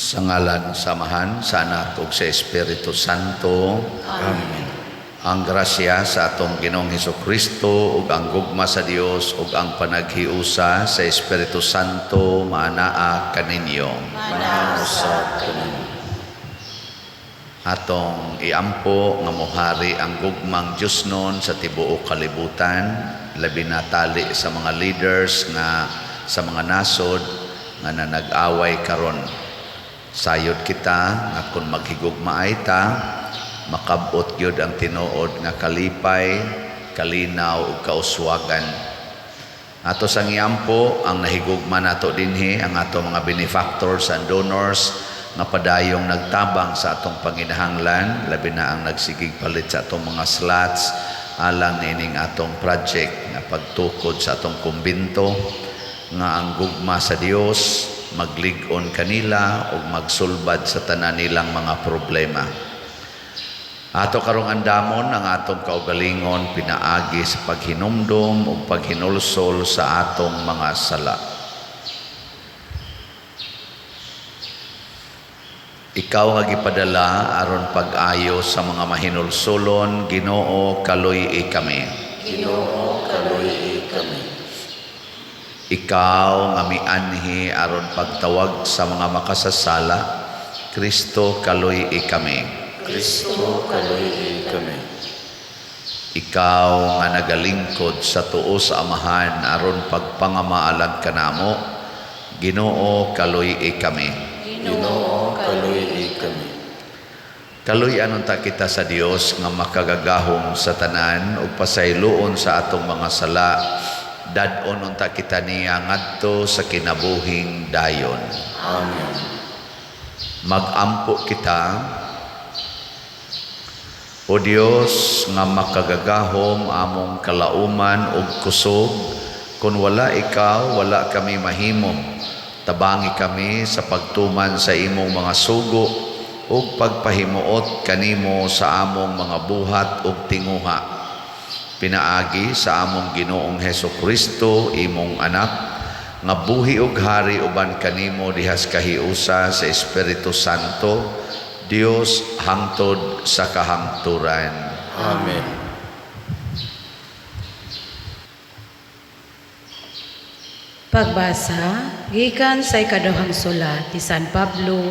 Sa ngalan sa Amahan, sa Anak ug sa Espiritu Santo. Amen. Ang grasya sa atong Ginoong Hesus Kristo ug ang gugma sa Dios ug ang panaghiusa sa Espiritu Santo maanaa kaninyo. Maanaa usab kaninyo. Atong iampo nga mohari ang gugmang Diosnon sa tibuok kalibutan, labi na tali sa mga leaders nga sa mga nasod nga nanag-away karon. Sayod kita nga kung maghigugmaay ta, makabot gyud ang tinuod nga kalipay, kalinaw ug kauswagan. Ato sang iampo ang nahigugma nato dinhi, ang ato mga benefactors and donors nga padayong nagtabang sa atong panginahanglan, labi na ang nagsigig palit sa atong mga slots alang niining atong project nga pagtukod sa atong kumbinto, nga ang gugma sa Dios maglig-on kanila ug magsulbad sa tanan nilang mga problema. Ato karong andamon ang atong kaugalingon pinaagi sa paghinumdom ug paghinulsol sa atong mga sala. Ikaw nga gipadala aron pag-ayo sa mga mahinulsolon, Ginoo, kaluy-i kami. Ginoo, kaluy-i kami. Ikaw nga mianhi aron pagtawag sa mga makasasala, Kristo, kaluy-i kami. Kristo, kaluy-i kami. Ikaw nga nagalingkod sa tuo sa Amahan aron pagpangamaalag kanamo, Ginoo, kaluy-i kami. Ginoo, kaluy-i kami. Kaluy-an unta kita sa Dios nga makagagahom sa tanan ug pasayloon sa atong mga sala. Dad-on unta kita niya ngadto sa kinabuhing dayon. Amen. Magampo kita. O Dios nga makagagahom, among kalauman ug kusog, kun wala ikaw, wala kami mahimo. Tabangi kami sa pagtuman sa imong mga sugo ug pagpahimuot kanimo sa among mga buhat ug tinguha. Pinaagi sa among Ginoong Heso Kristo, imong anak, nga buhi ug hari uban kanimo dihas kahiusa sa Espiritu Santo, Dios hangtod sa kahangturan. Amen. Pagbasa gikan sa ikaduhang sulat ni San Pablo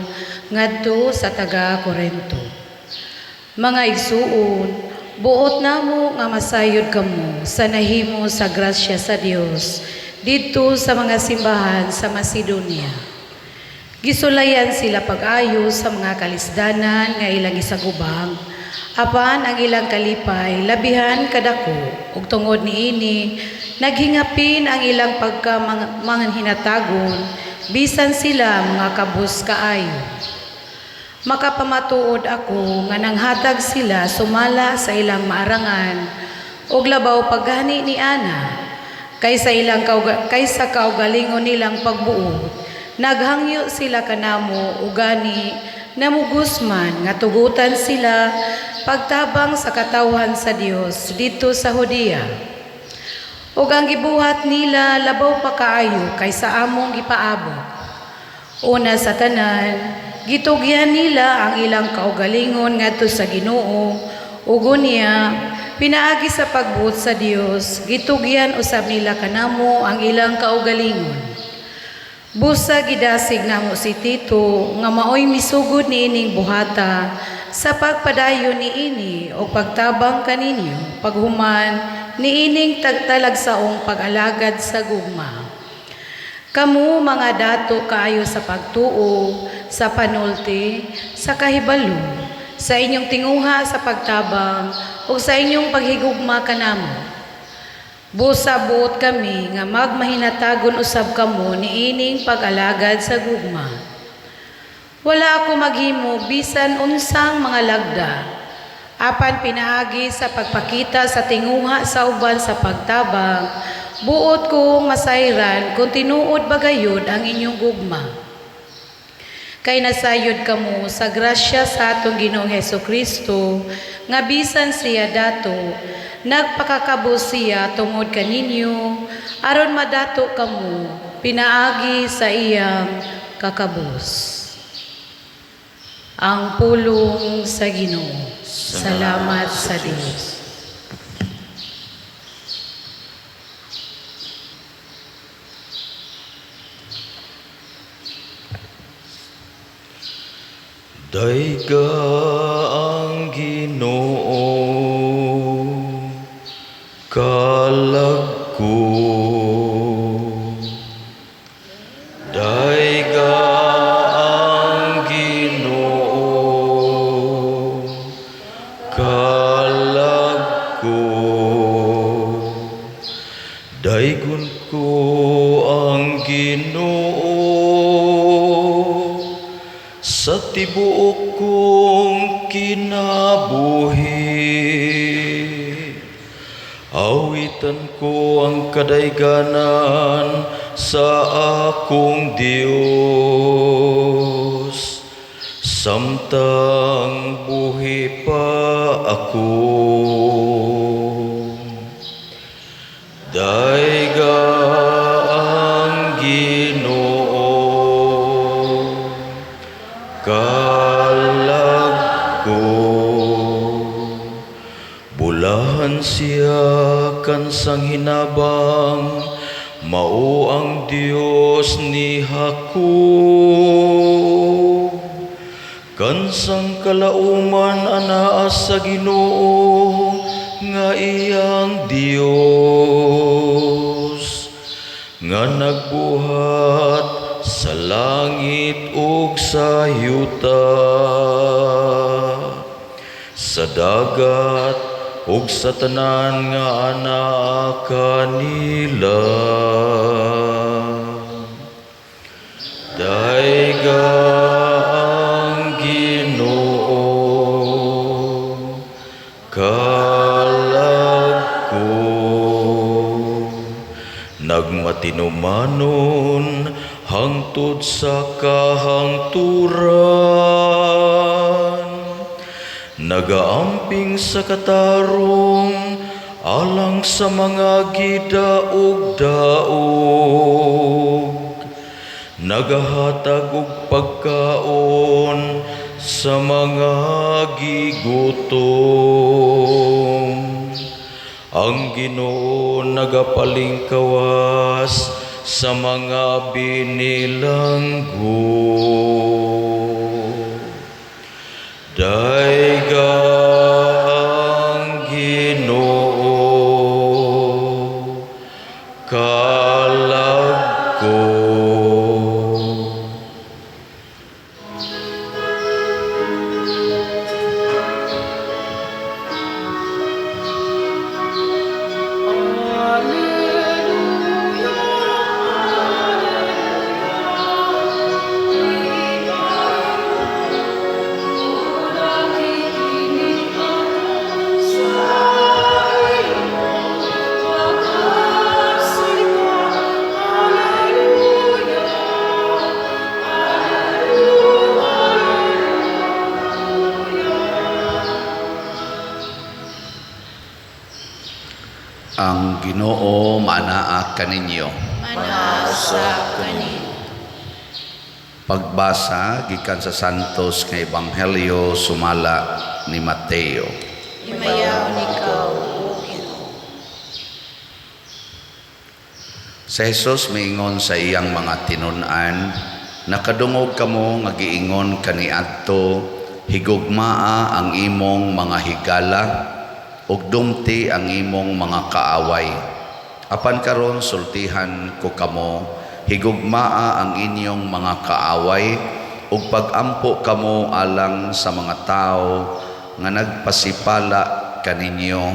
ngadto sa taga Korinto. Mga igsuon, buot namo nga masayod kamo sa nahimo sa grasya sa Dios didto sa mga simbahan sa Macedonia. Gisulayan sila pag-ayo sa mga kalisdanan nga ilang gisagubang, apan ang ilang kalipay labihan kadako, ug tungod niini naghingapin ang ilang pagka manginatagon bisan sila mga kabus kaayo. Makapamatuod ako nga nanghatag sila sumala sa ilang maarangan ug labaw paggani ni ana kaysa kaugalingon nilang pagbuot. Naghangyo sila kanamo ugani namugos man nga tugutan sila pagtabang sa katawhan sa Dios didto sa Judea. Ug ang gibuhat nila labaw pa kaayo kaysa among gipaabot. Una sa tanan, gitugyan nila ang ilang kaugalingon ngadto sa Ginoo, ug unya pinaagi sa pagbuot sa Dios, gitugyan usab nila kanamo ang ilang kaugalingon. Busa gidasig namo si Tito nga maoy misugod niining buhata sa pagpadayon niini o pagtabang kaninyo paghuman niining talagsaong pag-alagad sa gugma. Kamo mga dato kaayo sa pagtuo, sa panulti, sa kahibalo, sa inyong tinguha sa pagtabang ug sa inyong paghigugma kanamo. Busa buot kami nga magmahinatagon usab kamo niining pag-alagad sa gugma. Wala ako maghimo bisan unsang mga lagda, apan pinaagi sa pagpakita sa tinguha sa uban sa pagtabang, buot kong masayran kung tinuod ba gayud ang inyong gugma. Kay nasayod kamo sa grasya sa atong Ginoong Heso Kristo, nga bisan siya dato, nagpakakabos siya tungod kaninyo, aron madato kamo, pinaagi sa iyang kakabos. Ang pulong sa Ginoo. Salamat sa Dios. Dayga ang Ginoo, kalag ko. Dayga ang Ginoo, kalag ko. Daygon ko ang Ginoo sa tibuok kong kinabuhi. Awitan ko ang kadayganan sa akong Dios samtang buhi pa ako. Dayga ang Ginoo, kalag ko. Bulahan siya kansang hinabang, mao ang Dios ni Jacob. Kansang kalauman anaa sa Ginoo nga iyang Dios, nga nagbuhat sa langit ug sa yuta, sa dagat ug sa tanan nga anaa kanila. Dayga ang Ginoo, kalag ko. Nagmatinumanon hangtod sa kahangturan, nagaamping sa katarong alang sa mga gidaog-daog, nagahatag og pagkaon sa mga gigutom. Ang Ginoo nagapalingkawas sa mga binilanggo. Dayga ang Ginoo, kalag ko. Ang Ginoo maanaa kaninyo. Manasa kaninyo. Pagbasa gikan sa Santos nga Ebanghelyo sumala ni Mateo. Himayaon ikaw, O Ginoo. Sa Jesus miingon sa iyang mga tinun-an, nakadungog kamo nga giingon kaniadto, higugmaa ang imong mga higala ug dumti ang imong mga kaaway. Apan karon sultihan ko kamo, higugmaa ang inyong mga kaaway ug pagampo kamo alang sa mga tawo nga nagpasipala kaninyo,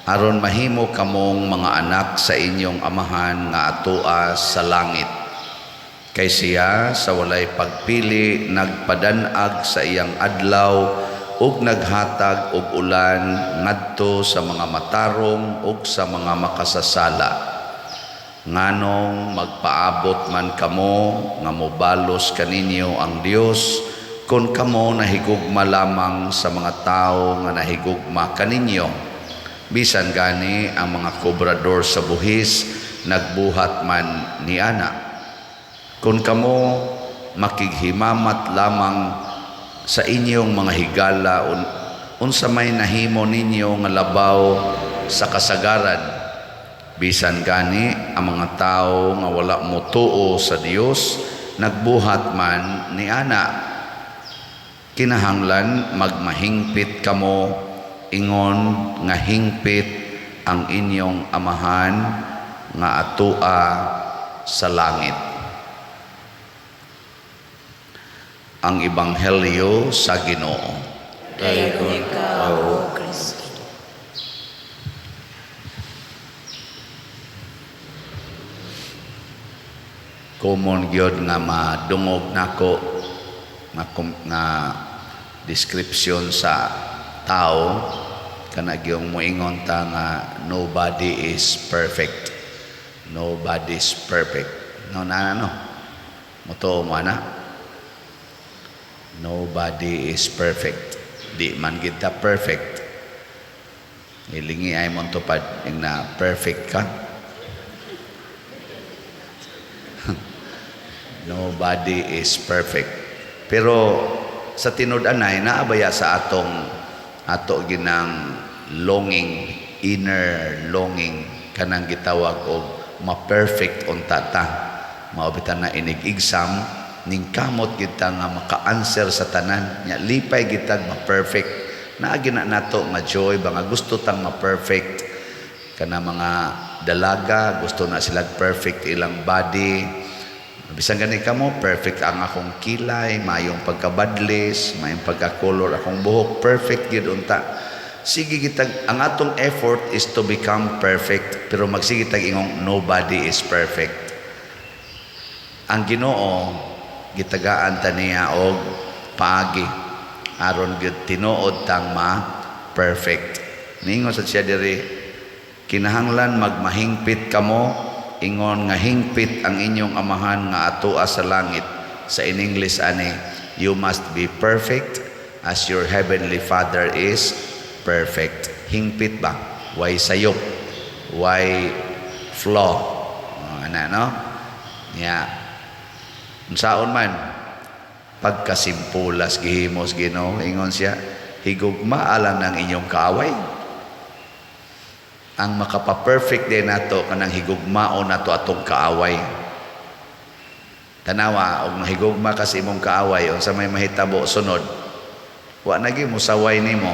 aron mahimo kamong mga anak sa inyong amahan nga atoa sa langit. Kay siya sa walay pagpili nagpadanag sa iyang adlaw ug naghatag og ulan ngadto sa mga matarong ug sa mga makasasala. Nganong magpaabot man kamo nga mobalos kaninyo ang Dios kon kamo nahigugma lamang sa mga tawo nga nahigugma kaninyo? Bisan gani ang mga kobrador sa buhis nagbuhat man niana. Kon kamo makighimamat lamang Sa inyong mga higala, unsa may nahimo ninyo nga labaw sa kasagaran? Bisan gani ang mga tawo nga wala motuo sa Dios nagbuhat man ni ana. Kinahanglan magmahingpit kamo, ingon nga hingpit ang inyong Amahan nga atua sa langit. Ang Ebanghelyo sa Ginoo. Dayon ikaw, O Kristo. Common gyud nga madungog nako nga description sa tao, kana gyung moingon ta nga nobody is perfect. Nobody is perfect. No, na no. Motuo mo ana. Nobody is perfect. Di man kita perfect. Ilingi ay mong tupad ing na perfect ka. Nobody is perfect. Pero sa tinud-anay, naabaya sa atong ato ginang longing, inner longing, kanang gitawag og ma-perfect unta ta. Mao bitan na inig-exam, ning kamot kita nga maka-answer sa tanan, nya lipay gitag ma-perfect. Naagi na nato nga joy ba nga gusto tang ma-perfect. Kana mga dalaga gusto na sila perfect ilang body. Bisan gani kamo, perfect ang akong kilay, mayong pagkabadlis, mayong pagkakolor akong buhok, perfect gyud unta. Sige gitag, ang atong effort is to become perfect, pero magsige tag ingong nobody is perfect. Ang Ginoo gitagaan ta niya og paagi aron gyud tinuod tang ma-perfect. Ningon sa siya diri, kinahanglan magmahingpit kamo, ingon nga hingpit ang inyong Amahan nga atoa sa langit. Sa in English ani, you must be perfect as your heavenly Father is perfect. Hingpit ba? Why sayop? Why flaw? Oh, ana no? Nya unsaon man pagkasimpulas gihimos Ginoo, ingon siya, higugmaa lang ng inyong kaaway. Ang makapa-perfect din nato kanang higugmaon nato atong kaaway. Tanawa og mahigugma ka sa imong kaaway, unsa may mahitabo sunod? Wa na gyud mosaway nimo.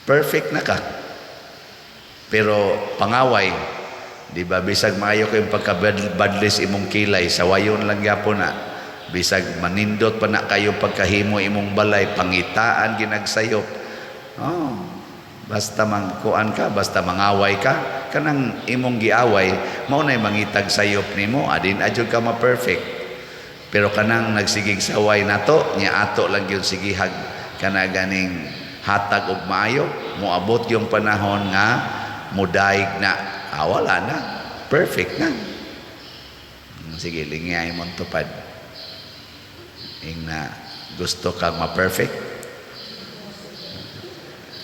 Perfect na ka. Pero pangaway, di ba, bisag maayo kayong pagkabadlis imong kilay, sawayon lang gyapon na. Bisag manindot pa na kayo pagkahimo imong balay, pangitaan ginagsayop. Oh, basta mangkuan ka, basta mangaway ka, kanang imong giaway, mao nay mangitag sayop nimo, adin adyo ka ma-perfect. Pero kanang nagsigig saway nato, nya ato lang gyud sigihag kana ganing hatag og maayo, moabot yung panahon nga mudaig na, wala na, perfect na. Sige, lingay mong tupad. Ing na gusto kang ma-perfect?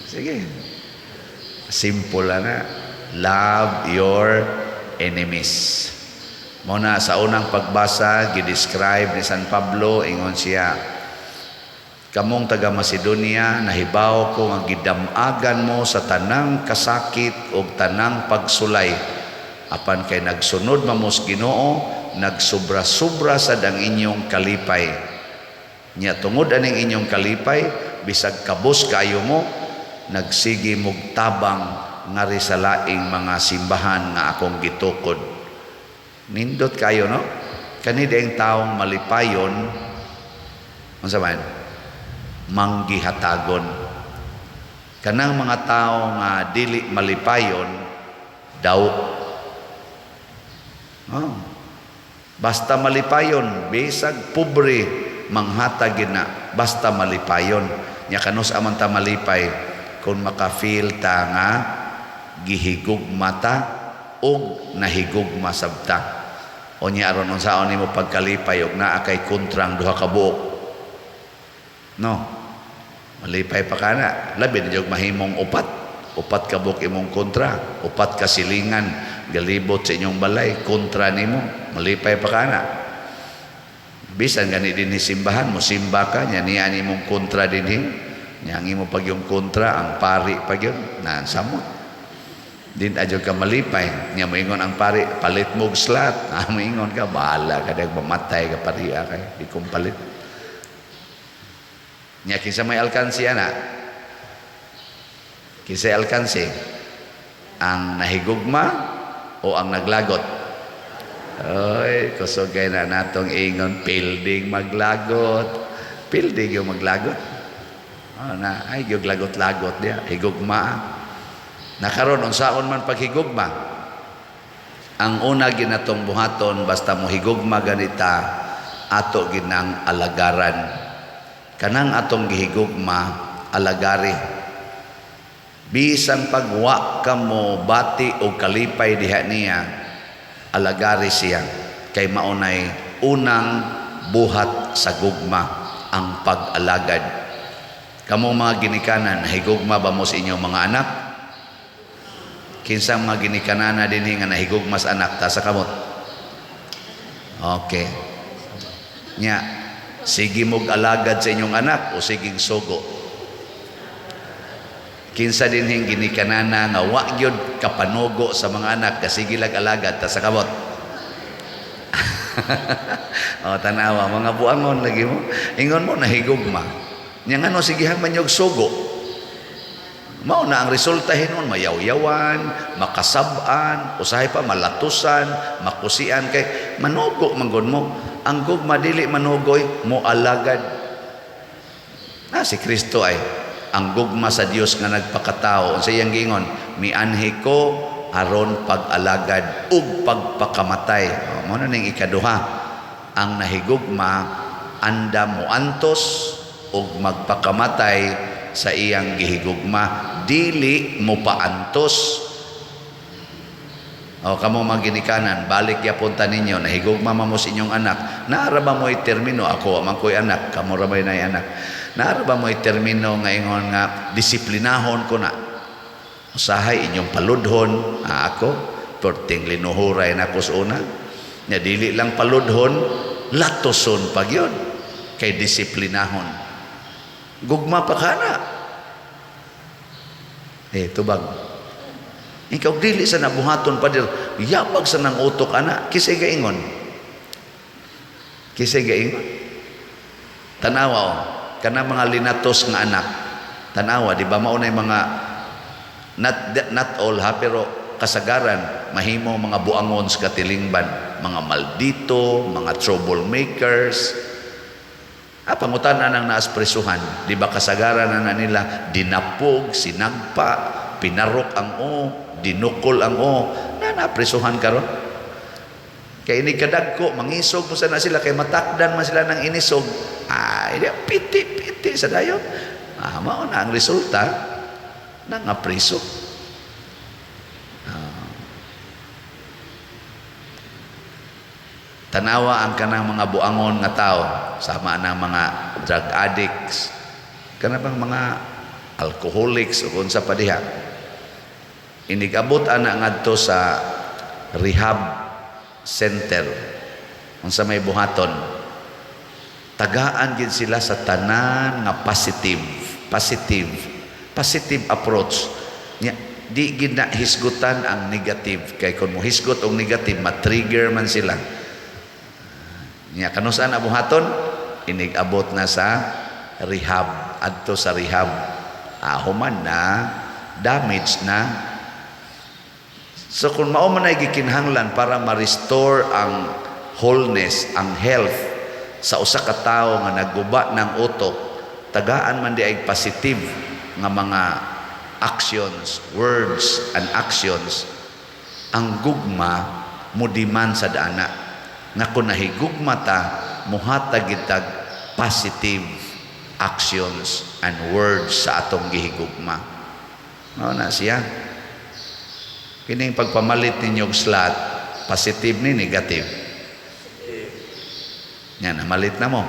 Sige. Simple na. Love your enemies. Muna sa unang pagbasa, gidescribe ni San Pablo, ingon siya, kamong taga Macedonia, nahibaw ko nga gidamagan mo sa tanang kasakit og tanang pagsulay. Apan kay nagsunod mamos Ginoo, nagsobra-sobra sad ang inyong kalipay. Nya tungod aning inyong kalipay, bisag kabos kayo mo, nagsige mog tabang ngari sa laing mga simbahan nga akong gitukod. Nindot kayo, no? Kani dieng taong malipayon, unsa man? Manggihatagon. Kanang mga tao nga dili malipayon, daw. Oh. Basta malipayon, bisag pobre, manghatag gyud na, basta malipayon. Nya kanus aman ta malipay kung maka-feel ta nga gihigugma ta og nahigugma sabta. O nya aron unsaon nimo pagkalipay og naa kay kontrang duha ka buok. No. Malipay pa kana, labi na jud mahimong upat. Upat ka buok imong kontra, upat ka silingan galibot sa inyong balay kontra nimo, malipay pa kana. Bisan gani dinhi simbahan mo, simba ka nya niya nimong kontra dinhi. Nya ang imo pag yung kontra ang pari pa gyud na samot. Din adyo ka malipay nya moingon ang pari, "Palit mo og slot." Ah, moingon ka, "Bahala ka dag, mamatay ka pariha kay di kong palit." Nya kinsa may alkansi ana? Kinsa alkansi? Ang nahigugma o ang naglagot? Oy, kusog kay na natong ingon, pilding maglagot. Pilding yung maglagot. Oh, na ay gyud lagot-lagot diya, higugma. Nakaron unsaon man paghigugma? Ang una ginatong buhaton basta mo higugma ganita, ato ginang alagaran. Kanang atong gihigugma, alagari. Bisan pagwa ka mo bati o kalipay diha niya, alagari siya kay maunay unang buhat sa gugma, ang pag-alagad. Kamo mga ginikanan, nahigugma ba mo sa inyong mga anak? Kinsang mga ginikanana dinhi nga nahigugma sa anak? Taas sa kamot. Okay. Nya, sige mog alagad sa inyong anak o siging sugo? Kinsa dinhing ginikanana nga wa gyud kapanugo sa mga anak, kasige lag alagad? Taas sa kamot. O, tanawa, mga buangon lagi mo. Ingon mo nahigugma. Nya ngano sigihan man yog sugo? Mao na ang resulta hinon, mayawyawan, makasab-an, usahay pa malatusan, makusian kay manugo man mo. Ang gugma dili manugoy, mo alagad. Na si Kristo ay ang gugma sa Dios nga nagpakatao. Unsa iyang giingon? "Mianhi ko aron pag-alagad ug pagpakamatay." O, mao na ning ikaduha. Ang nahigugma anda moantos ug magpakamatay sa iyang gihigugma, dili mo paantos. O kamo mga ginikanan, balik yapon ta ninyo, nahigugma man mo sa inyong anak. Naara ba mo'y termino, ako man ko'y anak, kamo ra ba'y nay anak? Naara ba mo'y termino nga ingon nga disiplinahon ko na? Usahay inyong paludhon, ah, ako, perting linuhuray na ko sa una. Nya dili lang paludhon, latoson pag yun. Kay disiplinahon. Gugma pa ka na. Eh, tubag. Ikaw dili sa nabuhaton, pader, yabag sa nang utok ana, kisay gaingon. Kisay gaingon. Tanawa oh, kana mga linatos nga anak. Tanawa, di ba mao na mga not all ha, pero kasagaran mahimo mga buangon sa katilingban, mga maldito, mga troublemakers. Ah, pangutana nang naas presuhan, di ba kasagaran na nila dinapog, sinagpa, pinarok ang o, dinukol ang o, na napresuhan karon. Kay ini kadagko, mangisog mo sana sila kay matakdan man sila ng inisog. Ay, di, piti-piti sa dayon. Ah, mao na ang resulta na nga preso. Ah. Tanawa ang kanang mga buangon nga tao, sama ng mga drug addicts, kana bang mga alcoholics o kung sa pa diha. Inigabot ana ngadto sa rehab center, unsa may buhaton? Tagaan gid sila sa tanan nga positive, positive, positive approach. Nya, di gid na hisgutan ang negative kay kung mo hisgot og negative, ma-trigger man sila. Nya kanus-an na buhaton? Inig-abot na sa rehab, adto sa rehab. Ah, human na damage na. So kung mao man ay gikinahanglan para ma-restore ang wholeness, ang health sa usa ka tawo nga nagguba ng utok, tagaan man di ay positive nga mga actions, words and actions. Ang gugma mo demand sa dana. Nga kung nahigugma ta, muhatag gitag positive actions and words sa atong gihigugma. Mao na siya. Kining pagpamalit ninyo og slot, positive ni negative? Yan, namalit na mo.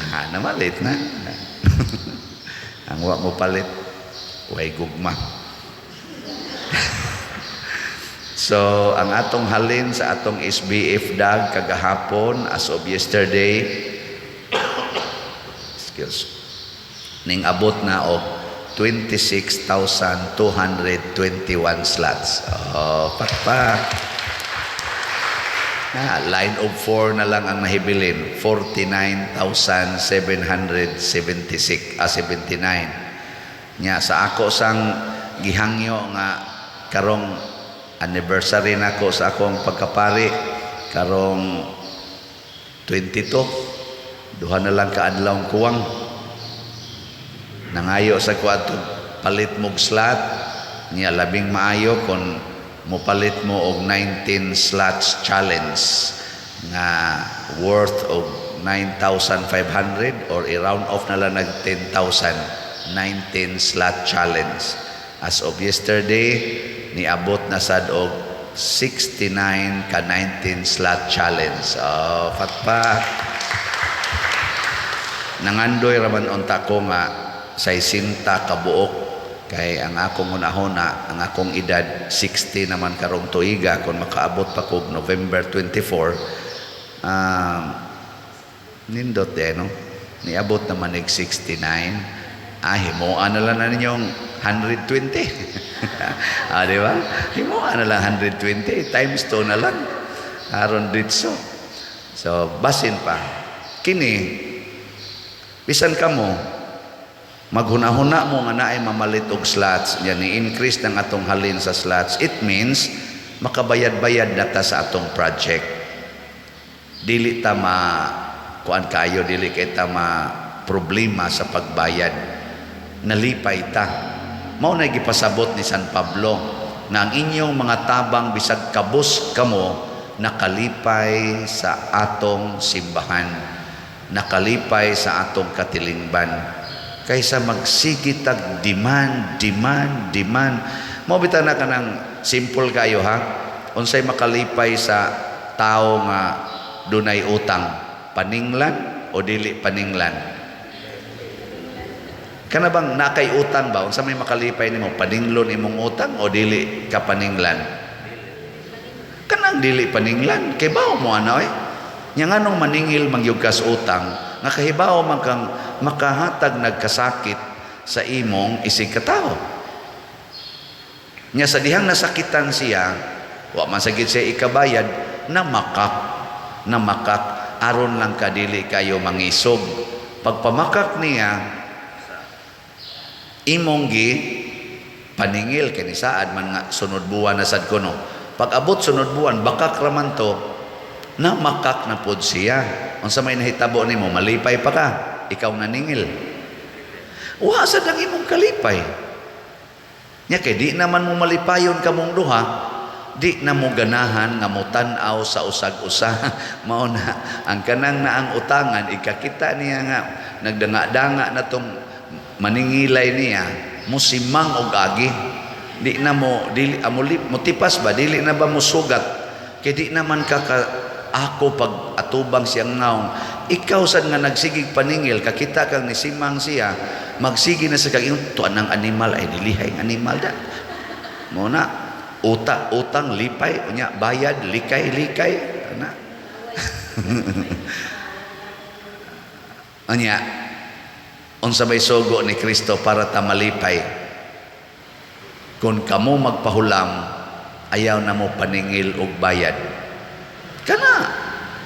Ah, namalit na. Ang wa mo palit, way gugma. So, ang atong halin sa atong SBF dag kagahapon, as of yesterday, excuse, ning abot na og 26,221 slots. Oh, pakpak. Na, line of 4 na lang ang nahibilin, 49,776, ah, 79. Nya sa ako sang gihangyo nga karong anniversary nako sa akong pagkapari karong 22, duha na lang kaadlaw kuwang, nangayo sa ko adto palit mog slot niya. Labing maayo kon mopalit mo og 19 slots challenge nga worth og 9,500 or i-round off na lang nag 10,000, 19 slot challenge. As of yesterday, niabot na sad og 69 ka 19 slot challenge. Oh, pakpak. Nangandoy raman unta ko nga 60 ka buok kay ang akong hunahuna, ang akong edad 60 naman karong tuiga kung makaabot pa kog November 24. Nindot eh, no? Niabot naman ig 69. Ah, himuan na lang na ninyong 120. Ah, di ba? Himuan na lang 120 times 2 na lang aron ditso. So basin pa kini, bisan kamo maghuna-huna mo nga naay mamalit og slots yan, ni-increase ng atong halin sa slots, it means makabayad-bayad na ta sa atong project. Dili ta ma kuan kayo, dili kay ta ma problema sa pagbayad. Nalipay ta. Mao na gipasabot ni San Pablo na ang inyong mga tabang, bisag kabus kamo, nakalipay sa atong simbahan, nakalipay sa atong katilingban, kaysa magsige tag demand, demand, demand. Mo bitaw na kanang simple kayo ha. Unsay makalipay sa tao nga dunay utang, paninglan o dili paninglan? Kana bang nakay utang ba, unsa may makalipay nimo, paninglon imong utang o dili ka paninglan? Kanang dili paninglan, kay bawo mo ano eh. Nya nganong maningil man gyud kas utang nga kahibaw man kang makahatag nagkasakit sa imong isig katawo? Nya sa dihang nasakitan siya, wa man sagid siya ikabayad, namakak, namakak aron lang kadili kayo mangisog. Pagpamakak niya, imong gi paningil kay saad man nga sunod buwan na sad kuno. Pag abot sunod buwan, bakak raman to, na makak na pod siya. Unsa may nahitabo nimo, malipay pa ka, ikaw naningil? Wa sad ang imong kalipay nya, kay di naman mo malipayon kamong duha, di na mo ganahan nga motan-aw sa usag-usa. Mao na ang kanang naang utangan, ikakita niya nga nagdanga-danga na tong maningilay niya, musimang og agi, di na mo dili amo motipas ba, dili na ba musugat, kay di naman ka ako pag atubang siyang ngaong. Ikaw sad nga nagsigig paningil, kakita kang nisimang siya, magsige na sa kag ingon tuan ng animal ay dilihay ang animal da mo na uta utang lipay, unya bayad likay likay ana. Unya unsa may sugo ni Kristo para ta malipay? Kung kamo magpahulam, ayaw na mo paningil og bayad. Kana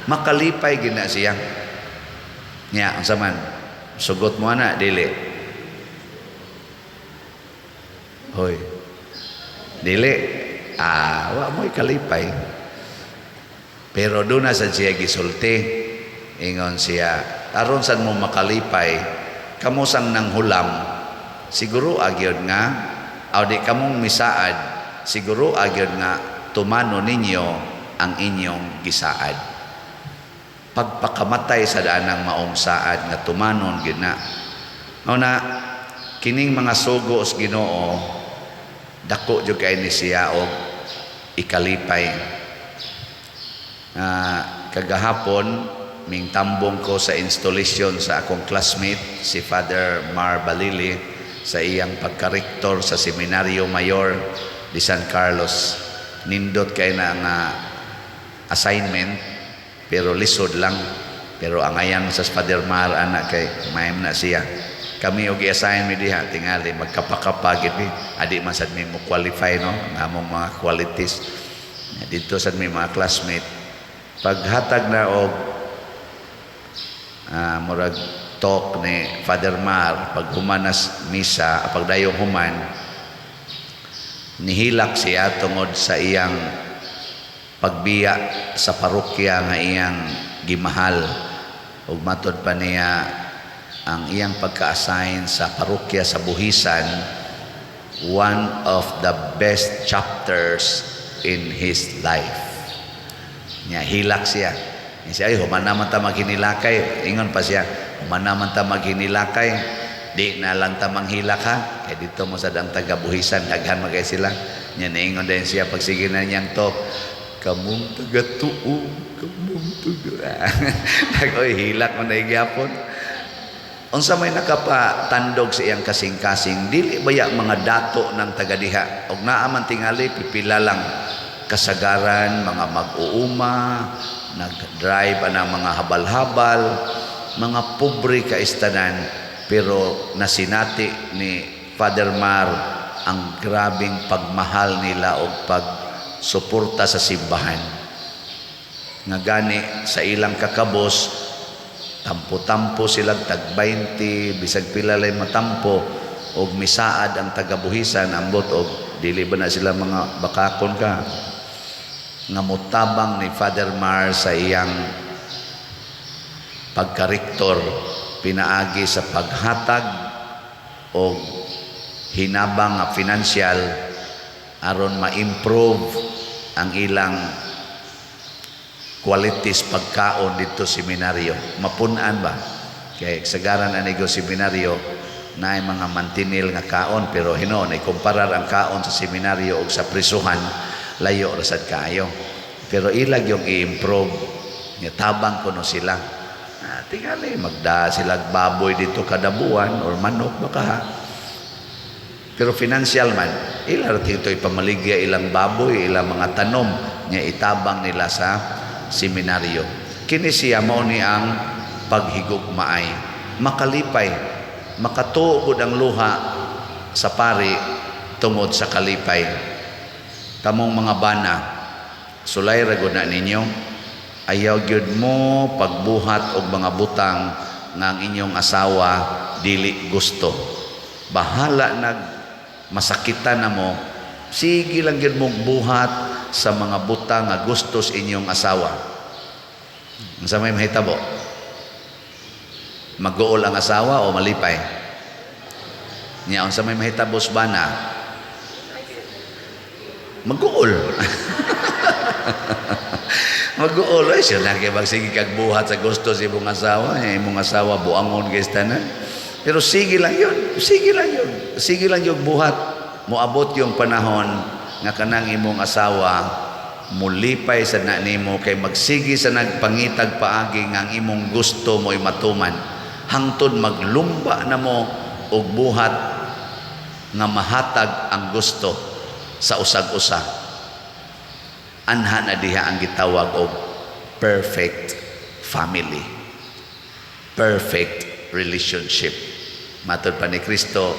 makalipay gina siya. Nya unsa man sugot mo ana, dili? Hoy, dili. Ah, wa mo'y kalipay. Pero doon na sa siya gisulti. Ingon siya, aron sad mo makalipay, kamo sang nanghulam, siguro agyod nga, aw di kamong misaad, siguro agyod nga tumano ninyo ang inyong gisaad. Pagpakamatay sa daanang maong saad nga tumanon gid na. Mao na kining mga sugo sa Ginoo, dako jud kay ni siya og ikalipay. Kagahapon ming tambong ko sa installation sa akong classmate si Father Mar Balili sa iyang pagka-rector sa Seminaryo Mayor de San Carlos. Nindot kay na nga assignment, pero lisod lang. Pero angayan sa Father Mar ana kay maayom na siya. Kami og i-assign mi diha, tingali magkapakapa gid mi. Adi man sad mi mo qualify, no, ang among mga qualities. Dito sad mi mga classmate paghatag na og murag talk ni Father Mar pag humanas misa, pagdayong human, nihilak siya tungod sa iyang pagbiya sa parokya nga iyang gimahal. Ug matod pa niya, ang iyang pagka-assign sa parokya sa Buhisan, one of the best chapters in his life niya. Hilak siya. Niya siya, "Ay, human naman ta maghinilakay." Ingon pa siya, "Human naman ta maghinilakay, di na lang ta manghilak ha, kay dito mo sad ang taga-Buhisan, daghan man kay sila." Nya niingon din siya pagsige na niyang talk, "Kamong taga-tuo, kamong taga." Oy, hilak man na gyapon. Unsa may nakapatandog sa iyang kasing-kasing, dili baya mga dato ng taga diha og naa man tingali pipila lang, kasagaran mga mag-uuma, nag-drive anang mga habal-habal, mga pobre kaistanan, pero nasinati ni Father Mar ang grabing pagmahal nila og pagsuporta sa simbahan, nga gani sa ilang kakabos tampo-tampo sila tag 20, bisag pila lay matampo og misaad ang taga-Buhisan, ambot og dili ba na sila mga bakakon ka nga motabang ni Father Mar sa iyang pagkarektor pinaagi sa paghatag og hinabang nga financial aron ma-improve ang ilang qualities pagkaon dito seminaryo. Mapunan ba kay sagaran ani go seminaryo naay mga mantinil nga kaon, pero hinuon ay kumparar ang kaon sa seminaryo og sa prisuhan, layo ra sad kaayo. Pero ilag yung i-improve nga tabang kuno sila. Tingali magda sila baboy dito kada buwan or manok baka ha. Pero financial man ila ra dito ipamaligya ilang baboy, ilang mga tanom nga itabang nila sa seminaryo. Kini siya mao ni ang paghigugmaay. Makalipay, makatuo ang luha sa pari tungod sa kalipay. Kamong mga bana, sulay ra gud na ninyo. Ayaw gyud mo pagbuhat og mga butang nga ang inyong asawa dili gusto. Bahala nag masakitan na mo, sige lang gyud mong buhat sa mga butang nga gusto sa inyong asawa. Unsa may mahitabo? Mag-uol ang asawa o malipay? Nya unsa may mahitabo sa bana? Mag-uol. Mag-uol. Ay, siya na kay magsige kag buhat sa gusto sa imong asawa. Nya imong asawa buangon kay tanan. Pero sige lang yun. Sige lang yun. Sige lang yung buhat. Moabot yung panahon nga kanang imong asawa mulipay sa na nimo kay magsige sa nagpangitag paagi nga ang imong gusto mo'y matuman hangtod maglumba na mo og buhat nga mahatag ang gusto sa usag-usa. Anha na diha ang gitawag og perfect family, perfect relationship. Matod pa ni Kristo,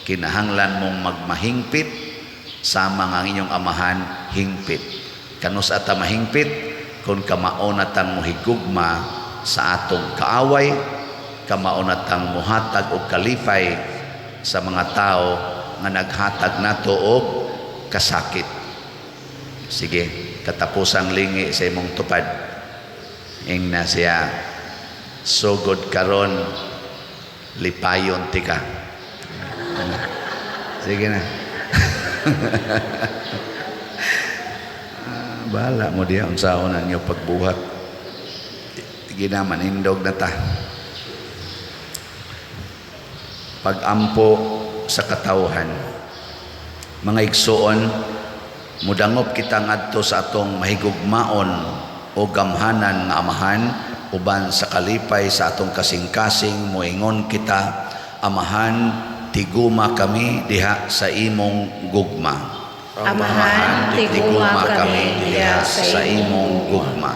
kinahanglan mong magmahingpit sama nga ang inyong Amahan hingpit. Kanus ata mahingpit kung kamao na tang mohigugma sa atong kaaway, kamao na tang muhatag og kalipay sa mga tao nga naghatag nato og kasakit. Sige, katapusang lingi sa imong tupad. Ingna siya, "Sugod karon, lipayon tika." Sige na. Bahala mo diha unsaon na inyo pagbuhat. Ginaman hindog na ta. Pagampo sa katawhan. Mga igsuon, mudangop kita ngadto sa atong mahigugmaon o gamhanan nga Amahan uban sa kalipay sa atong kasing-kasing. Moingon kita, "Amahan, tiguma kami diha sa imong gugma." Amahan, tiguma kami diha sa imong gugma.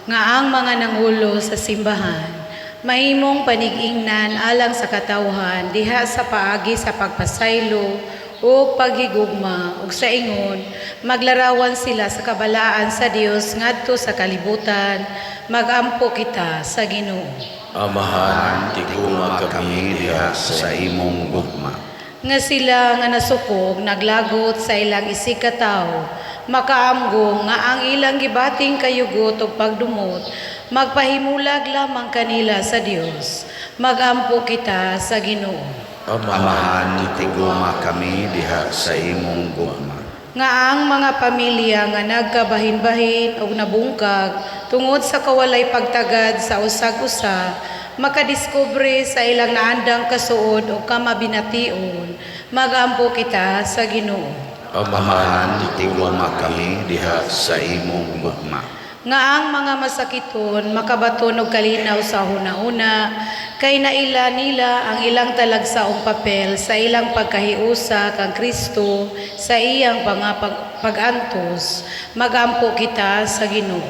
Nga ang mga nangulo sa simbahan mahimong panig-ingnan alang sa katawhan diha sa paagi sa pagpasaylo ug paghigugma, ug sa ingon maglarawan sila sa kabalaan sa Dios ngadto sa kalibutan. Magampo kita sa Ginoo. Amahan, Tiguma kami diha sa imong gugma. Nga sila nga nasukog naglagot sa ilang isigkatawo makaamgo nga ang ilang gibating kayugot ug pagdumot magpahimulag lamang kanila sa Dios. Magampo kita sa Ginoo. Amahan, tiguma kami diha sa imong gugma. Nga ang mga pamilya nga nagkabahin-bahin ug nabungkag tungod sa kawalay pagtagad sa usag-usa makadiskubre sa ilang naandang kasuod o kamabination. Magampo kita sa Ginoo. Amahan, tiguma kami diha sa imong gugma. Nga ang mga masakiton makabaton og kalinaw sa hunahuna kay naila nila ang ilang talagsaong papel sa ilang pagkahiusa kang Kristo sa iyang mga pag-antos. Magampo kita sa Ginoo.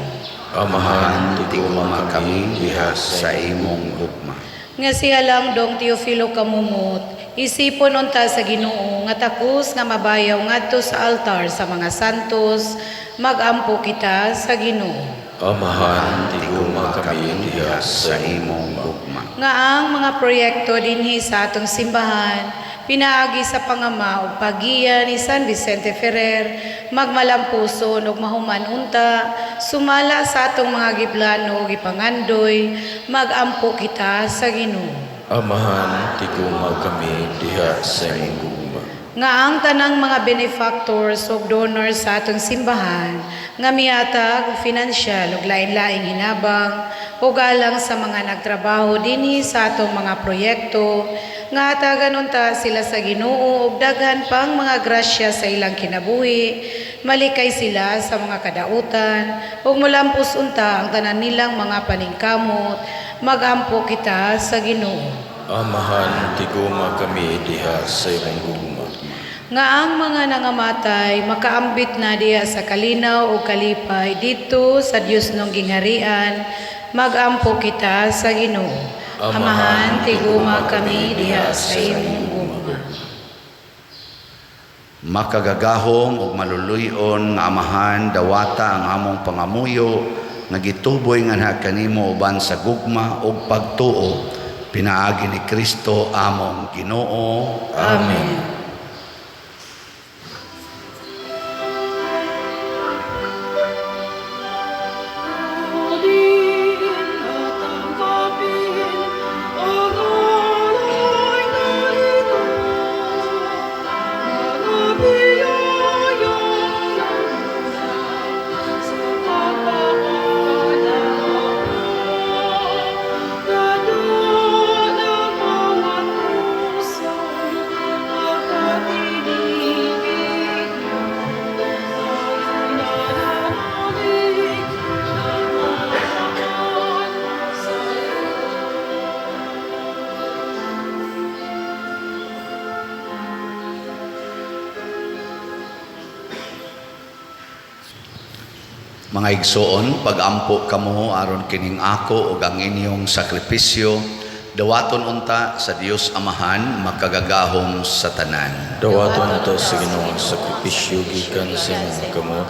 Amahan, Tiguma kami diha sa imong gugma. Nga siya lang Dong Teofilo Kamumot isipon unta sa Ginoo nga takos nga mabayaw ngadto sa altar sa mga santos. Magampo kita sa Ginoo. Amahan, tiguma kami diha sa imong gugma. Nga ang mga proyekto dinhi sa atong simbahan pinaagi sa pangama ug paggiya ni San Vicente Ferrer magmalampuson ug mahuman unta sumala sa atong mga giplano ug gipangandoy. Magampo kita sa Ginoo. Amahan, tiguma kami diha sa imong gugma. Nga ang tanang mga benefactors ug donors sa atong simbahan nga mihatag og finansyal ug lain-laing hinabang ug alang sa mga nagtrabaho dinhi sa atong mga proyekto, nga hatagan unta sila sa Ginoo og daghan pang mga grasya sa ilang kinabuhi, malikay sila sa mga kadautan ug molampos unta ang tanan nilang mga paningkamot. Magampo kita sa Ginoo. Amahan, tiguma kami diha sa imong gugma. Nga ang mga nangamatay makaambit na diha sa kalinaw o kalipay didto sa Dios nung gingharian. Magampo kita sa Ginoo. Amahan, tiguma kami diha sa imong gugma. Makagagahom ug maluluy-on nga Amahan, dawata ang among pangamuyo nga gituboy nganha kanimo uban sa gugma ug pagtuo pinaagi ni Kristo among Ginoo. Amen. At ang kapin ang alay na ito, mga biyayang nagmula sa pagpapalala. Gano'n ang bawat puso, pagkat inibig mo, tayo'y nananalig na mahal sa'yo. Mga igsoon, pagampo kamo aron kining ako ug ang inyong sakripisyo dawaton unta sa Dios Amahan makagagahom sa tanan. Dawaton unta sa Ginoo ang sakripisyo gikan sa imong kamot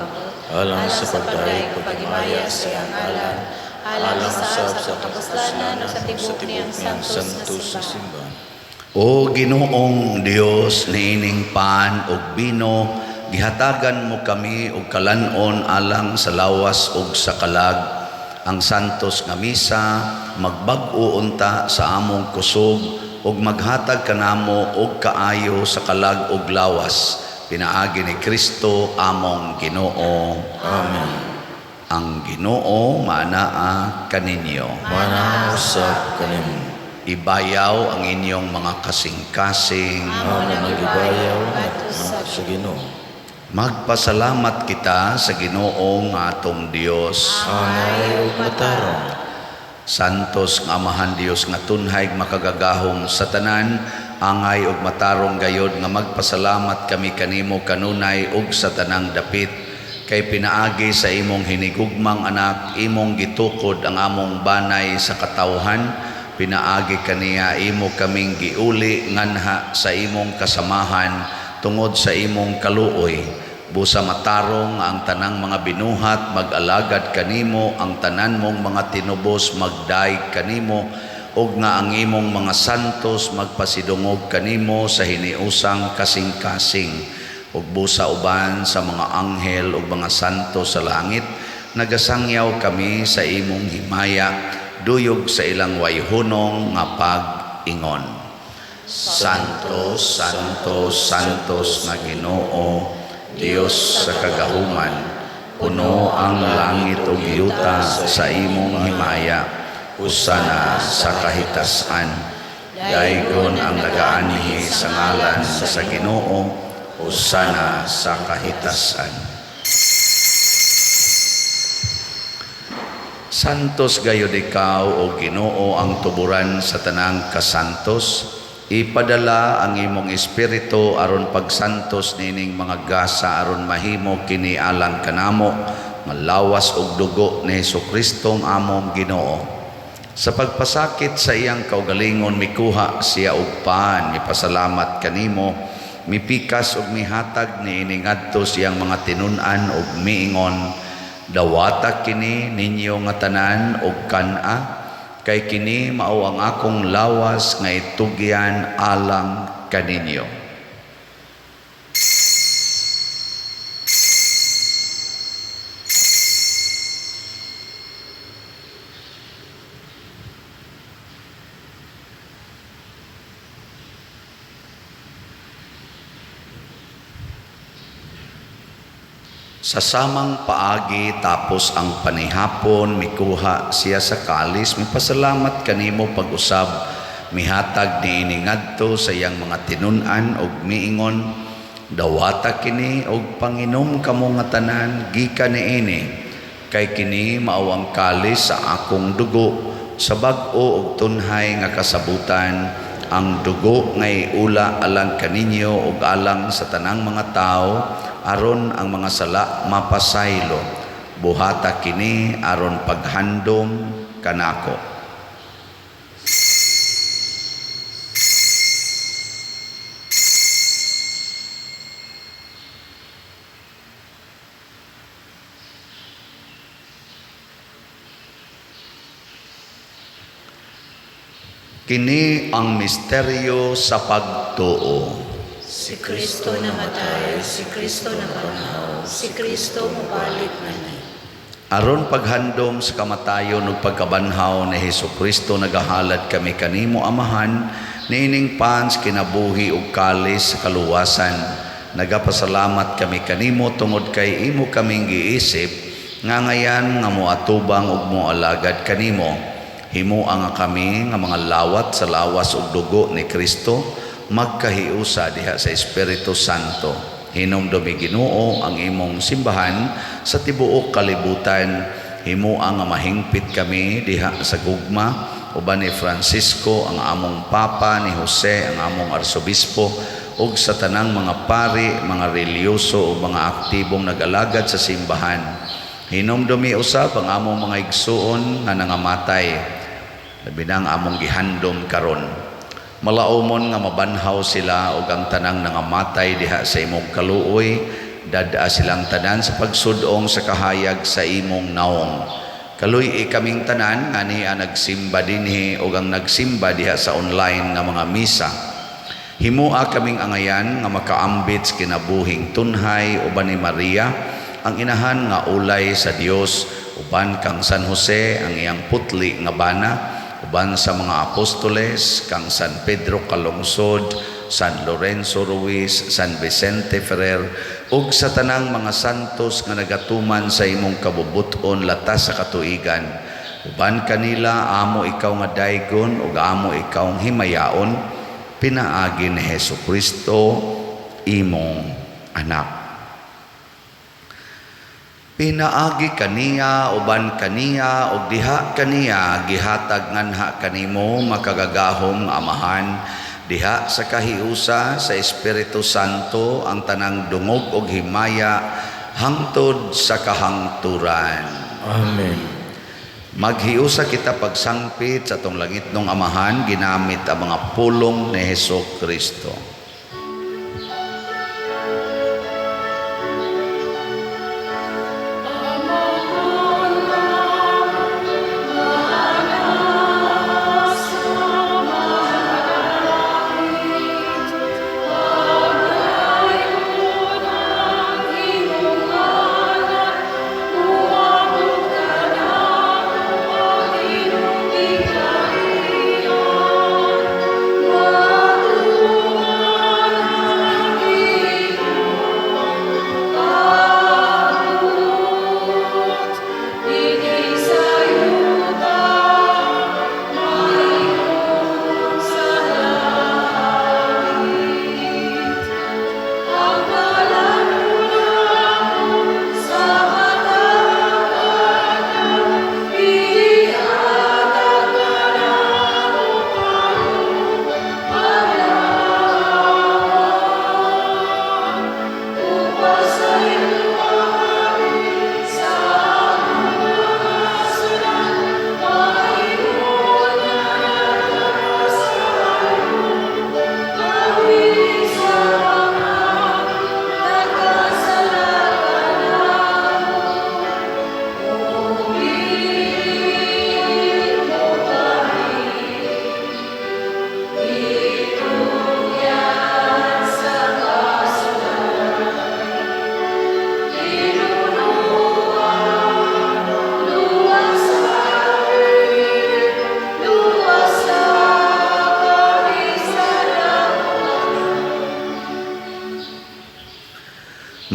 alang sa pagdayeg paghimaya sa iyang ngalan, alang usab sa atong kapuslanan ug sa tibuok niyang santos nga simbahan. O Ginoong Dios, niining pan ug bino gihatagan mo kami og kalan-on alang sa lawas ug sa kalag. Ang santos nga misa magbag-o unta sa among kusog ug maghatag kanamo og kaayo sa kalag ug lawas pinaagi ni Kristo among Ginoo. Amen. Ang Ginoo maanaa kaninyo. Manaa usab kanimo. Ibayaw ang inyong mga kasing-kasing. Amo nang gibayaw ngadto sa Ginoo. Magpasalamat kita sa Ginoong atong Dios. Angay ug matarong. Santos nga Amahan Dios nga tunhay makagagahom sa tanan, Angay ug matarong gayod nga magpasalamat kami kanimo kanunay ug sa tanang dapit, kay pinaagi sa imong hinigugmang anak imong gitukod ang among banay sa katawhan. Pinaagi kaniya imo kaming giuli nganha sa imong kasamahan tungod sa imong kaluoy. Busa matarong ang tanang mga binuhat mag-alagad kanimo, ang tanan mong mga tinubos magdaig kanimo, ug nga ang imong mga santos magpasidungog kanimo sa hiniusang kasing-kasing. Ug busa uban sa mga anghel ug mga santo sa langit nagasangyaw kami sa imong himaya, duyog sa ilang wayhunong nga pag-ingon. Santo, Santo, Santos nga Ginoo, Dios sa kagahuman, puno ang langit ug yuta sa imong himaya. Hosana sa kahitasan. Daygon ang nagaanhi sa ngalan sa Ginoo. Hosana sa kahitasan. Santos gayud ikaw, o Ginoo, ang tuburan sa tanang kasantos. Ipadala ang imong espiritu aron pagsantos nining mga gasa aron mahimo kini alang kanamo malawas og dugo ni Hesukristo ang among Ginoo. Sa pagpasakit sa iyang kaugalingon mikuha siya og pan, mipasalamat kanimo, mipikas og mihatag niini ngadto sa iyang mga tinun-an og miingon, dawata kini ninyo nga tanan og kan-a, kay kini mao ang akong lawas nga itugyan alang kaninyo. Sa samang paagi tapos ang panihapon, mikuha siya sa kalis, mipasalamat kanimo pag-usab, mihatag niini ngadto sa iyang mga tinun-an og miingon, dawata kini og panginom kamo nga tanan gikan niini, kay kini mao ang kalis sa akong dugo, sa bag-o og tunhay nga kasabutan, ang dugo nga iula alang kaninyo ug alang sa tanang mga tawo, aron ang mga sala mapasaylo. Buhata kini aron paghandom kanako. Kini ang misteryo sa pagtuo. Si Kristo namatay, si Kristo nabanhaw, si Kristo mobalik nani. Aron paghandom sa kamatayon ug pagkabanhaw ni Hesukristo, nagahalad kami kanimo Amahan niining pans kinabuhi ug kalis sa kaluwasan. Nagapasalamat kami kanimo tungod kay imo kaming giisip nga ngayan nga moatubang ug moalagad kanimo. Himoa nga kami nga mga lawat sa lawas ug dugo ni Kristo magkahiusa diha sa Espiritu Santo. Hinumdumi Ginoo ang imong simbahan sa tibuok kalibutan. Himoa nga mahingpit kami diha sa gugma uban ni Francisco ang among Papa, ni Jose ang among Arsobispo, ug sa tanang mga pari, mga relihiyoso ug mga aktibong nag-alagad sa simbahan. Hinumdumi usab ang among mga igsuon nga nangamatay, labi na ang among gihandom karon. Malaumon nga mabanhaw sila ug ang tanang nangamatay diha sa imong kaluoy, dad-a silang tanan sa pagsud-ong sa kahayag sa imong naong. Kaluy-i kaming tanan nga niya nagsimba dinhi ug ang nagsimba diha sa online nga mga misa. Himoa kaming angayan nga makaambit sa kinabuhing tunhay uban ni Maria, ang inahan nga ulay sa Dios, uban kang San Jose ang iyang putli nga bana, uban sa mga apostoles kang San Pedro Calungsod, San Lorenzo Ruiz, San Vicente Ferrer, ug sa tanang mga santos nga nagatuman sa imong kabubuton latas sa katuigan. Uban kanila amo ikaw nga daygon ug amo ikaw himayaon, pinaagi ni Hesukristo imong anak. Pinaagi kaniya, uban kaniya, ug diha kaniya, gihatag nganha kanimo makagagahom nga Amahan, Diha sa kahiusa sa Espiritu Santo ang tanang dungog ug himaya hangtod sa kahangturan. Amen. Maghiusa kita pagsangpit sa atong langitnong Amahan ginamit ang mga pulong ni Heso Kristo.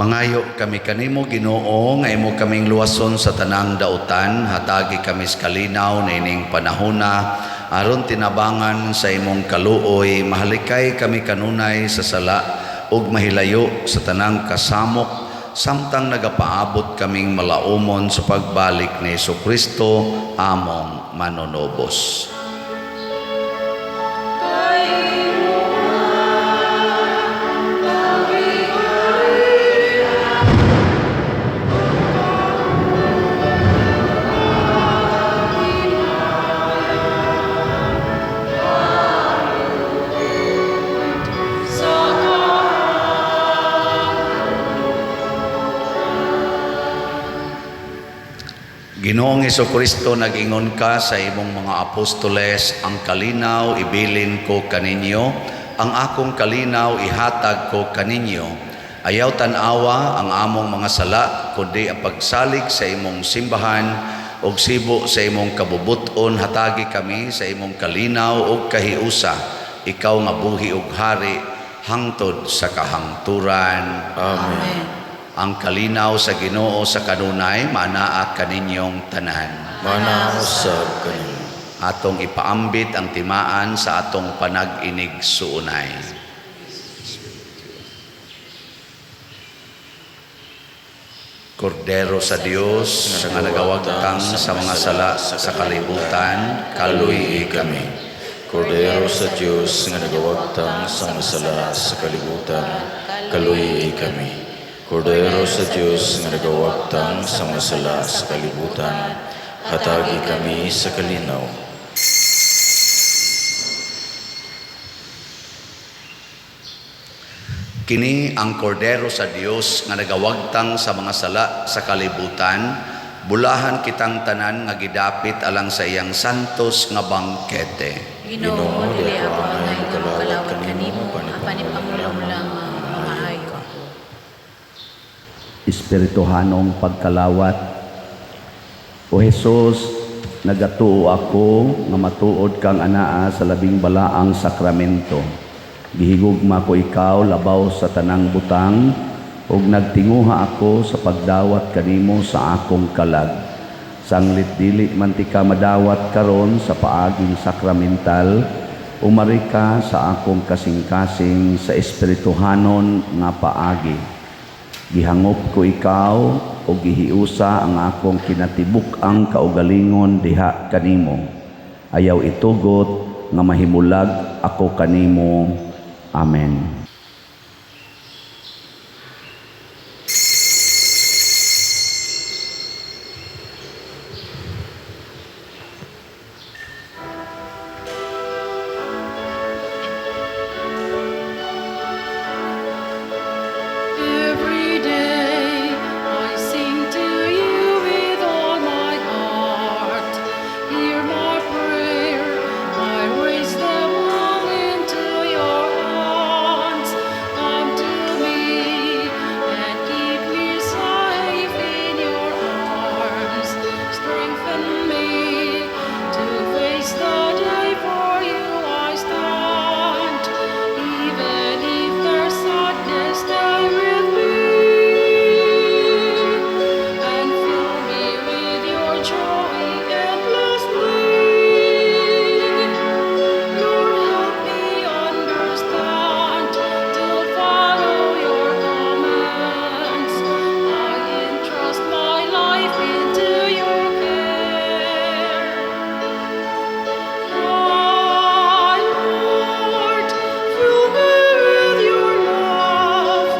Mangayo kami kanimo, Ginoo, nga imo kaming luwason sa tanang dautan, hatagi kami sa kalinaw niining panahona aron tinabangan sa imong kaluoy, mahalikay kami kanunay sa sala ug mahilayo sa tanang kasamok samtang nagapaabot kaming malaumon sa pagbalik ni Hesukristo among manunubos. Ginoong Hesukristo, nag-ingon ka sa imong mga apostoles, "Ang kalinaw ibilin ko kaninyo, ang akong kalinaw ihatag ko kaninyo. Ayaw tan-awa ang among mga sala, kundi ang pagsalig sa imong simbahan ug sibo sa imong kabubuton, hatagi kami sa imong kalinaw ug kahiusa. Ikaw nga buhi ug hari hangtod sa kahangturan." Amen. Ang kalinaw sa Ginoo sa kanunay maanaa kaninyong tanan. Maanaa usab kanimo. Atong ipaambit ang timaan sa atong panag-inigsuonay. Kordero sa Dios nga nagawagtang sa mga sala sa kalibutan, kaluy-i kami. Kordero sa Dios nga nagawagtang sa mga sala sa kalibutan, kaluy-i kami. Kordero sa Dios nga nagawagtang sa mga sala sa kalibutan, hatagi kami sa kalinaw. Kini ang Kordero sa Dios nga nagawagtang sa mga sala sa kalibutan, bulahan kitang tanan nga gidapit alang sa iyang santos nga bangkete. Ginoo, dili ako angay nga mokalawat kanimo, apan ipangulong lang nga maayo ako. Espirituhanong pagkalawat. O Jesus, nagatuo ako nga matuod kang anaa sa labing balaang sakramento. Gihigugma ko ikaw labaw sa tanang butang ug nagtinguha ako sa pagdawat kanimo sa akong kalag. Sanglit dili man tika madawat karon sa paaging sakramental, umari ka sa akong kasing-kasing sa espirituhanon nga paagi. Gihangop ko ikaw o gihiusa ang akong kinatibuk-ang kaugalingon diha kanimo. Ayaw itugot nga mahimulag ako kanimo. Amen. Every day I sing to you with all my heart. Hear my prayer, I raise them all into your arms. Come to me and keep me safe in your arms. Strengthen me to face the day, for you I stand. Even if there's sadness, stay with me and fill me with your joy endlessly. Lord, help me understand to follow your commands. I entrust my life into your care. My Lord, fill me with your love,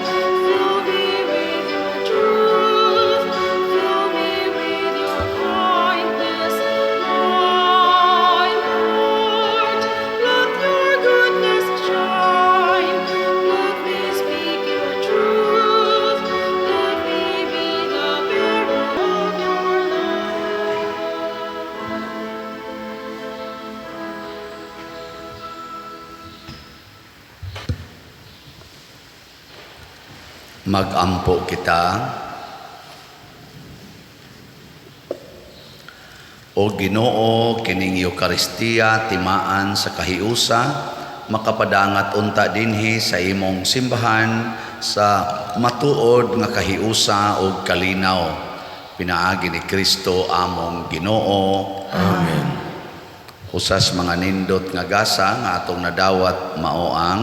fill me with your truth, fill me with your kindness. My Lord, let your goodness shine. Let me speak your truth. Let me be the bearer of your love. Magampo kita. O Ginoo, kining Eukaristiya timaan sa kahiusa, makapadangat unta dinhi sa imong simbahan sa matuod nga kahiusa ug kalinaw. Pinaagi ni Kristo among Ginoo. Amen. Usas mga nindot nga gasa nga atong nadawat mao ang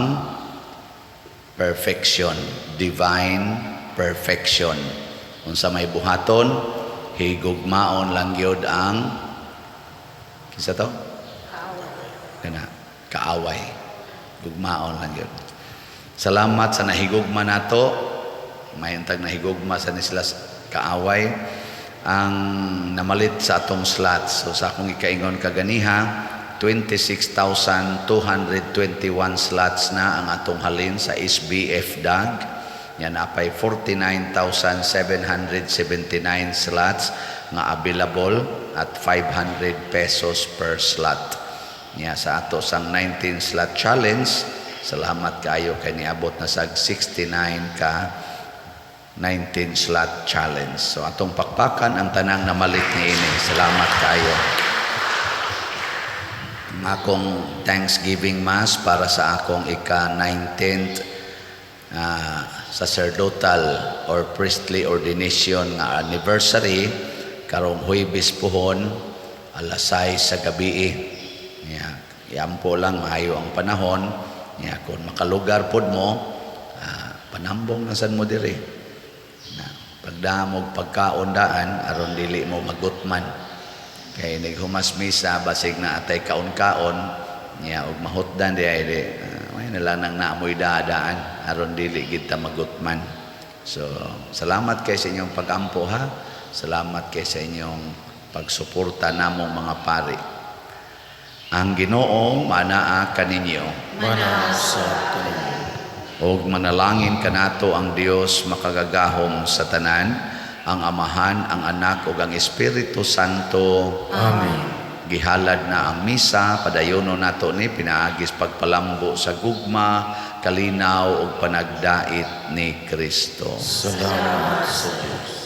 perfection, divine perfection. Unsa may buhaton, higugmaon lang gyud ang kinsa to? Kana, kaaway. Gugmaon lang gyud. Salamat sa nahigugma nato. May untag nahigugma sa ni sila kaaway ang namalit sa atong slots. So sa akong ikaingon kaganiha, 26,221 slots na ang atong halin sa SBF DAG. Yan apay 49,779 slots nga available at 500 pesos per slot. Nya sa ato sang 19 slot challenge, salamat kaayo kay niabot na sag 69 ka 19 slot challenge. So atong pakpakan ang tanang namalit niini. Salamat kaayo. Ang akong Thanksgiving Mass para sa akong ika-19th sacerdotal or priestly ordination nga anniversary karong Huwebes puhon alas 6 sa gabi. Nya, iampo lang maayo ang panahon. Nya, kung makalugar pod mo, panambong na sad mo diri. Na, pagdamog pagkaon daan aron dili mo magutman. Kay nighumas misa basig na atay kaon-kaon nya og mahutdan di ay di, may na lang nang naamoy dadaan aron dili gid ta magutman. So salamat kay sa inyong pagampo ha. Salamat kay sa inyong pagsuporta namong mga pari. Ang Ginoo manaa kaninyo. Manaa sa kaninyo. Og manalangin kanato ang Dios makagagahom sa tanan, ang Amahan, ang Anak ug ang Espiritu Santo. Amen. Gihalad na ang misa, padayono nato ni pinaagis pagpalambo sa gugma, kalinaw ug panagdait ni Kristo. Salamat sa Dios.